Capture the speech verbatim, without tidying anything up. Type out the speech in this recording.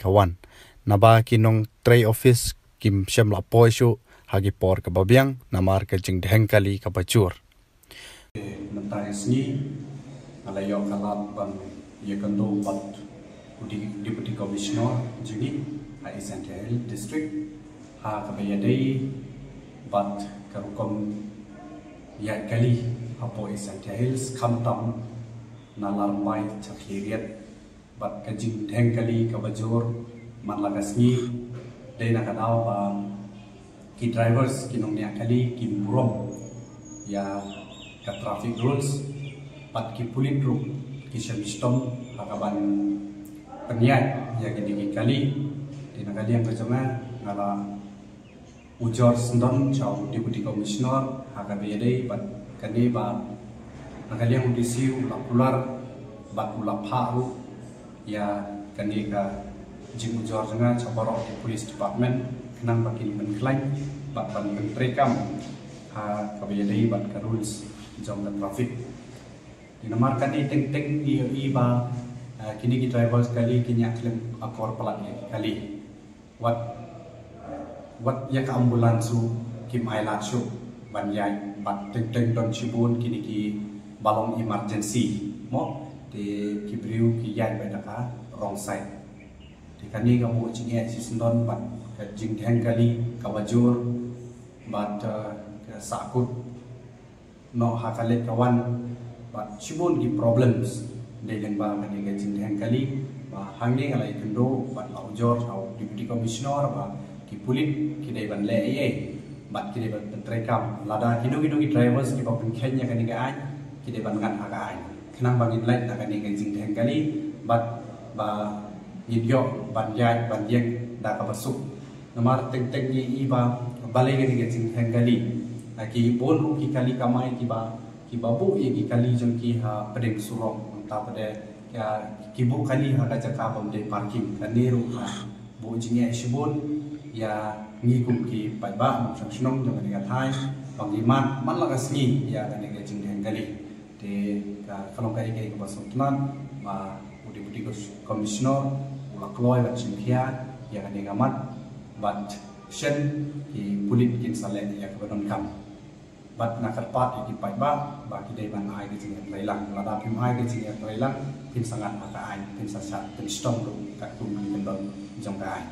ka wan. Naba ki nongtrei office kim shym la poi shuh ha ki por kaba biang namar ka jingdheng kali kaba jur. Mynta ka sngi nga la ïoh ka lad ban ïakynduh bad u Deputy Commissioner jong ngi ha East Jaintia Hills District ha kaba ïadei bad ka rukom ïaid kali hapoh East Jaintia Hills, khamtam na Larmai sha Khliehriat. Bad ka jingdheng kali kaba jur man la ka sngi, dei na ka daw ba ki drivers, ki nongñiah kali kim burom ïa ka traffic rules, bad ki pulit ruh ki shym shitom ha kaban pynïaid ïa kine ki kali. Te na ka liang ka jong nga, nga la ujor syndon sha u Deputy Commissioner ha kaba ïadei bad kane, ba na ka liang u D C u la kular bad u la phah ruh ïa kane ka jingujor jong nga sha baroh ki police department khnang ba kin pynkhlaiñ bad ban pyntreikam ha kaba ïadei bad ka rules jong ka traffic. Te namar kane teng teng ngi ïohi ba, eh, kine ki drivers kali ki ñiah khlem akor palat ïa ki kali. Wat, wat ïa ka ambulance ruh kim ailad shuh ban ïaid, bad teng teng don shibun kine kiba long emergency mo, te ki briew ki ïaid beit da ka wrong side. Te kane ka buh jingeh shisyndon bad ka jingdheng kali kaba jur bad, eh, ka sahkut noh ha ka leit ka wan bad shibun ki problems. Dei lyngba kane ka jingdheng kali ba hangne nga la ïakynduh bad la ujor sha u Deputy Commissioner ba ki pulit ki dei ban leh ei ei bad ki dei ban pyntreikam. Lada kino kino ki drivers kiba pynkheiñ ïa kane ka aiñ, ki dei ban ngat ha ka aiñ khnang ba ngin lait na kane ka jingdheng kali bad ba ngin ïoh ban ïaid ban ïeng da kaba suk. Namar teng teng ngi i ba balei kane ka jingdheng kali. Ha, ki bun ruh ki kali kamai kiba, kiba buh ïa ki kali jong ki hapdeng surok, mynta pat de ki buh kali ha ka jaka bym dei parking. Kane ruh ka buh jingeh shibun ïa ngi kum ki paidbah nongshong shnong jong kane ka thaiñ ba ngi mad man la ka sngi ïa kane ka jingdheng kali. Te ka, ka long kaei kaei kaba sngewtynnat ba u Deputy Commissioner u la kloi ban shim khia ïa kane ka mat bad shen ki pulit kin sa leh ïa kaba donkam. Bad nga kyrpad ïa ki paidbah ba ki dei ban ai ka jingïatreilang. Lada phim ai ka jingïatreilang, phin sa ngat ha ka aiñ, phin sa shah pynshitom ruh katkum ki kyndon jong ka aiñ.